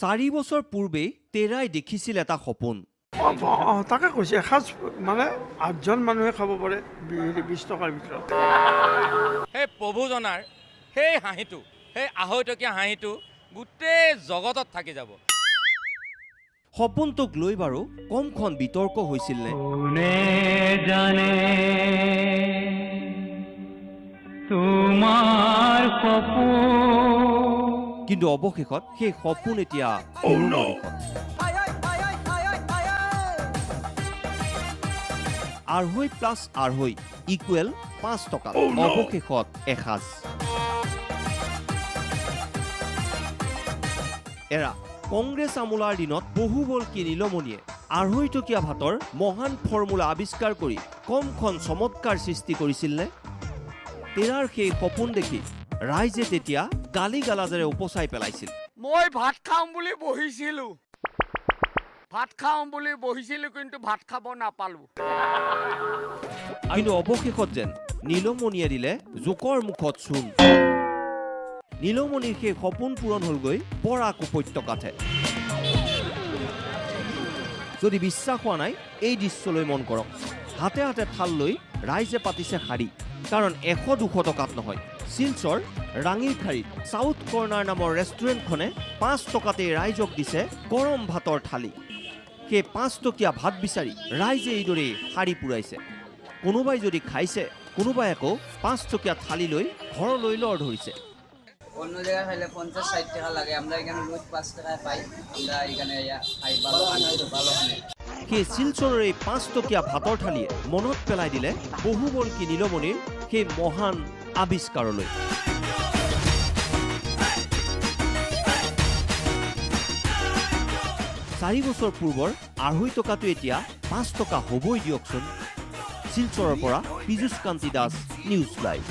4 বছৰ পূৰ্বেই তেৰাই দেখিছিল এটা সপোন। তাকে কৈছে, এসাঁজ মানে 8জন মানুহে খাব পাৰে 20 টকাৰ ভিতৰত। সেই প্ৰভুজনাৰ সেই হাঁহিটো, সেই 2.5 টকীয়া হাঁহিটো গোটেই জগতত থাকি যাব। সপোনটোক লৈ বাৰু কমখন বিতৰ্ক হৈছিল নে? কিন্তু অৱশেষত সেই সপোন এতিয়া পূৰণৰ দিশত। 2.5 প্লাছ 2.5 ইকুৱেল 5 টকা। অৱশেষত এসাঁজ। এৰা, কংগ্ৰেছ আমোলাৰ দিনত বহুবল্কী নীলমণিয়ে 2.5 টকীয়া ভাতৰ মহান ফৰ্মুলা আৱিষ্কাৰ কৰি কমখন চমৎকাৰ সৃষ্টি কৰিছিল নে? তেৰাৰ সেই সপোন দেখি ৰাইজে তেতিয়া গালি গালাজেৰে উপচাই পেলাইছিল। মই ভাত খাম বুলি বহিছিলো, ভাত খাম বুলি বহিছিলো, কিন্তু ভাত খাব নাপালো। কিন্তু অৱশেষত যেন নীলমণিয়ে দিলে জোকৰ মুখত চূণ। নীলমণিৰ সেই সপোন পূৰণ হ'লগৈ বৰাক উপত্যকাতহে। যদি বিশ্বাস হোৱা নাই, এই দৃশ্যলৈ মন কৰক। হাতে হাতে থাল লৈ ৰাইজে পাতিছে শাৰী, কাৰণ 100-200 টকাত নহয়। শিলচৰ ৰাঙীৰখাৰীত চাউথ কৰ্ণাৰ নামৰ ৰেষ্টুৰেণ্টখনে 5 টকাতেই ৰাইজক দিছে গৰম ভাতৰ থালি। সেই 5 টকীয়া ভাত বিচাৰি ৰাইজে এইদৰেই শাৰী পুৰাইছে। কোনোবাই যদি খাইছে, কোনোবাই আকৌ 5 টকীয়া থালি লৈ ঘৰলৈ লৰ ধৰিছে। অন্য জায়গায় খাইলে 50-60 টাকা লাগে, আমৰা এখানে ৰোজ 5 টাকায় পাই, আমৰা এখানে খাই ভালো ভালো। সেই শিলচৰৰ এই 5 টকীয়া ভাতৰ থালিয়ে মনত পেলাই দিলে বহুবল্কী নীলমণিৰ সেই মহান আৱিষ্কাৰলৈ। চাৰি বছৰ পূৰ্বৰ 2.5 টকাটো এতিয়া 5 টকা হ'বই দিয়কচোন। শিলচৰৰ পৰা পীযুষ কান্তি দাস, নিউজ লাইভ।